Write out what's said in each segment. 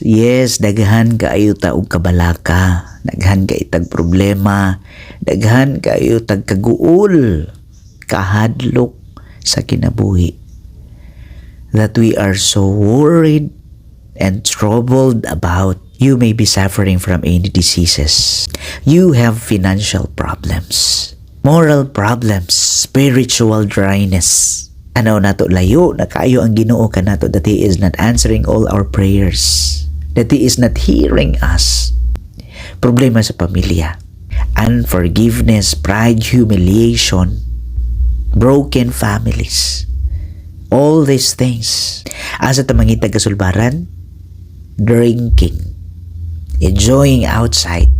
Yes, daghan kaayo ta og kabalaka, daghan kay tag problema, daghan kaayo tag kaguol, kahadlok sa kinabuhi, that we are so worried and troubled about. You may be suffering from any diseases. You have financial problems, moral problems, spiritual dryness. Ano nato, layo na kaayo ang Ginoo kanato, that He is not answering all our prayers, that He is not hearing us. Problema sa pamilya, unforgiveness, pride, humiliation, broken families. All these things. Asa ta mangita kasulbaran? Drinking, enjoying outside,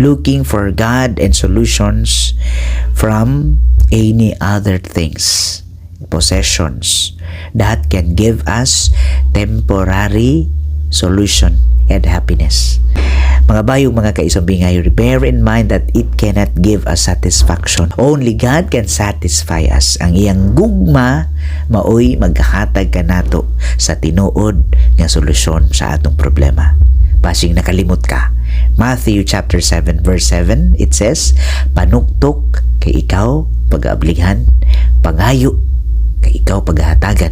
looking for God and solutions from any other things, possessions that can give us temporary solution and happiness. Mga bay ug mga kaigsoon, bingay, bear in mind that it cannot give us satisfaction. Only God can satisfy us. Ang iyang gugma maoy maghatag kanato sa tinuod nga solusyon sa atong problema. Basing nakalimot ka. Matthew chapter 7 verse 7, it says, "Panuktok kay ikaw pagaablihan, pangayo kay ikaw paghahatagan,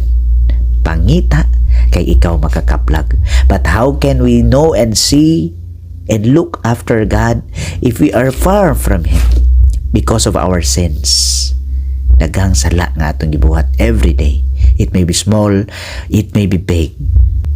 pangita kay ikaw makakaplag." But how can we know and see and look after God if we are far from Him because of our sins? Daghang sala nga atong gibuhat every day. It may be small, it may be big.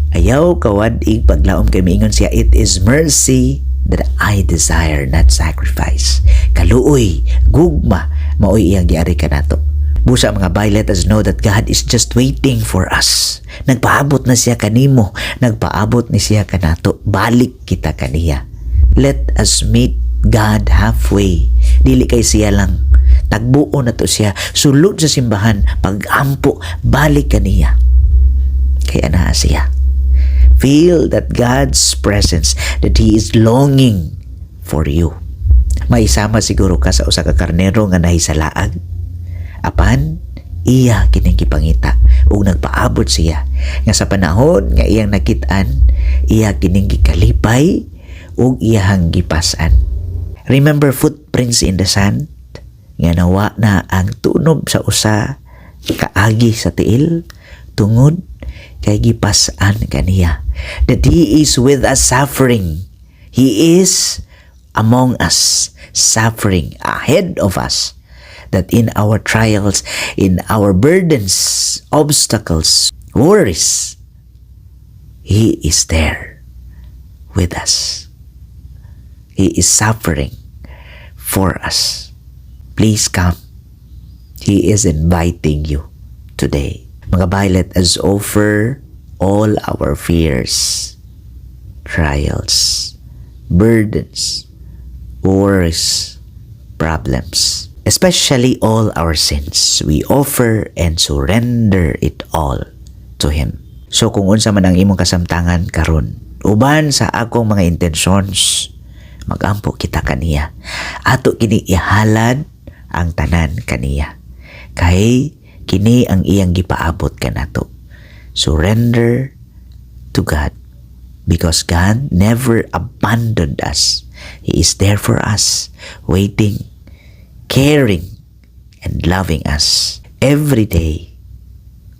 Ayaw kawad-ig paglaom kay miingon siya, "It is mercy that I desire, not sacrifice." Kaluoy, gugma, maoy iyang giari kanato. Busa, mga bay, let us know that God is just waiting for us. Nagpaabot na siya kanimo, nagpaabot ni siya kanato. Balik kita kaniya. Let us meet God halfway. Dili kay siya lang. Tagbuon na to siya. Sulod sa simbahan, pagampo, balik kaniya. Kaya naa siya. Feel that God's presence, that He is longing for you. Maisama siguro ka sa usa ka karnero nga nahisalaag. Apan, iya kining gipangita ug nagpaabot siya nga sa panahon nga iyang nakit-an, iya kining gikalipay ug iyahang gipas-an. Remember footprints in the sand, nga nawa na ang tunob sa usa kaagi sa tiil tungod kay gipas-an kaniya. That He is with us suffering. He is among us suffering ahead of us, that in our trials, in our burdens, obstacles, worries, He is there with us. He is suffering for us. Please come. He is inviting you today. Mga bay, let us offer all our fears, trials, burdens, worries, problems, especially all our sins. We offer and surrender it all to Him. So kung unsa man ang imong kasamtangan karon, uban sa akong mga intentions, magampo kita kaniya. Ato kini ihalad ang tanan kaniya. Kay kini ang iyang gipaabot kanato. Surrender to God because God never abandoned us. He is there for us, waiting, caring, and loving us every day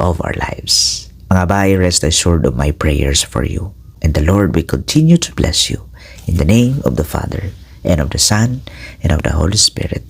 of our lives. Mga bay, rest assured of my prayers for you. And the Lord will continue to bless you. In the name of the Father, and of the Son, and of the Holy Spirit.